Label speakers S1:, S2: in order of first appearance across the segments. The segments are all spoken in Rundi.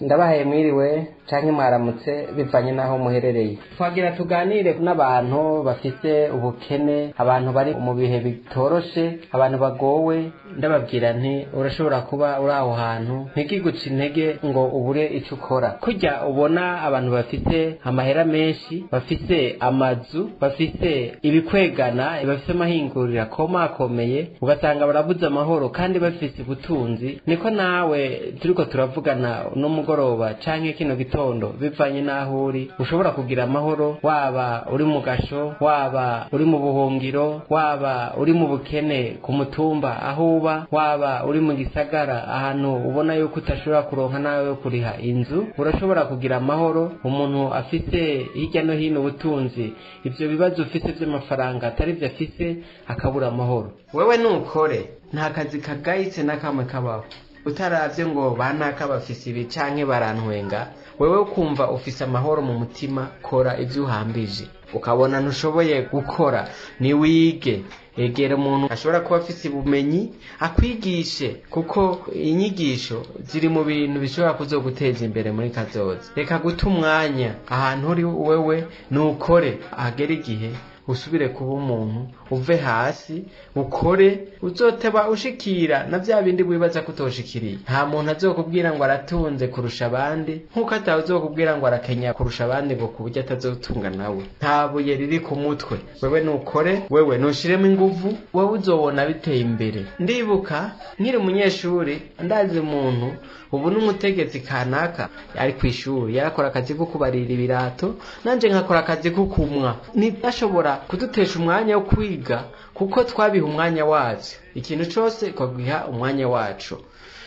S1: Ndabahaye mwiriwe canke mwaramutse, bivanye n'aho muherereye. Twagira tuganire n'abantu bafise ubukene, abantu bari mu bihe bitoroshe, abantu bagowe. Ndababwira nti urashobora kuba uri aho hantu, ntikiguce intege ngo ubure ico ukora. Kurya ubona abantu bafise amahera menshi, bafise amazu, bafise ibikwegana, bafise amahinguriro akomakomeye, ugasanga barabuze amahoro kandi bafise ubutunzi, niko nawe turiko turavugana no mugoroba canke kino gitondo, bivanye n'aho uri, ushobora kugira amahoro, waba uri mu gasho, waba uri mu buhungiro, waba uri mu bukene ku mutumba aho uba, waba uri mu gisagara ahantu ubona yuko utashobora kuronka nawe yo kuriha inzu, urashobora kugira amahoro. Umuntu afise hirya no hino ubutunzi, ivyo bibazo ufise vy'amafaranga atari vyo afise, akabura amahoro. Wewe nukore, nta kazi kagayitse na kamwe kabaho. Utaravye ngo banaka bafise ibi canke barantwenga, wewe ukumva ufise amahoro mu mutima, kora ivyo uhambije. Ukabona ntushoboye gukora, niwige, egera umuntu ashobora kuba afise ubumenyi akwigishe, kuko inyigisho ziri mu bintu bishobora kuzoguteza imbere muri kazoza. Reka guta umwanya ahantu uri, wewe nukore, hagera igihe usubire kuba umuntu, uve hasi ukore, uzoteba ushikira na vya bindi wibaza ko utoshikiriye. Nta muntu azokubwira ngo aratunze kurusha abandi, nk'uko atawe uzokubwira ngo arakenya kurusha abandi ngo ku buryo atazotunga nawe. Nta buye riri ku mutwe. Wewe nukore, wewe nushiremo inguvu, wewe uzobona biteye imbere. Ndibuka nkiri umunyeshuri, ndazi umuntu ubu n'umutegetsi kanaka ari kw'ishuri, yarakora akazi ko kubarira ibirato, nanje nkakora akazi ko kumwa. Ntibashobora kudutesha umwanya wo kwiga, kuko twabiha umwanya wacu. Ikintu cose twagiha umwanya wacu.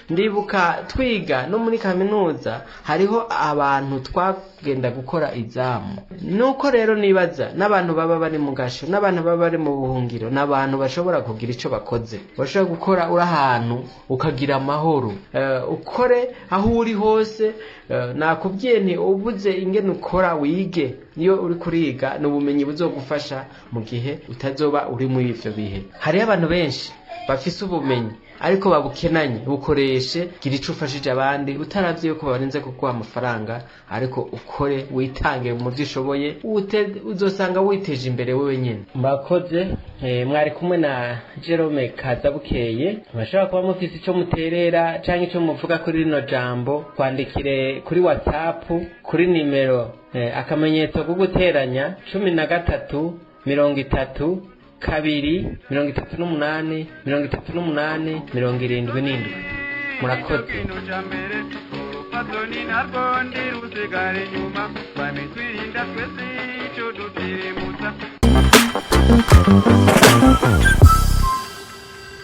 S1: Ndibuka twiga no muri kaminuza, hariho abantu twagenda gukora izamu. Nuko rero nibaza n'abantu baba bari mu gasho, n'abantu baba bari mu buhungiro, n'abantu bashobora kugira ico bakoze, bashobora gukora. Uri ahantu ukagira amahoro, ukore aho uri hose. Nakubwiye nti ubuze ingene ukora, wige. Niyo uri kuriga, ni ubumenyi buzogufasha mu gihe utazoba uri muri ivyo bihe. Hariho abantu benshi bafise ubumenyi ariko babukenanye. Bukoreshe, gira ico ufashije abandi, utaravye yuko barinze kuguha amafaranga, ariko ukore, witange mu vyo ushoboye, uzosanga witeje imbere wewe nyene. Murakoze. Mwari kumwe na Jerome Kazabukeye. Murashobora kuba mufise ico muterera canke ico muvuga kuri rino jambo, twandikire kuri WhatsApp kuri nimero akamenyetso ko guteranya 13 32 38 38 77. Murakoze.
S2: Urupatoni narwo ntirusigare inyuma, twame twirinda twese ico dutirimutsa.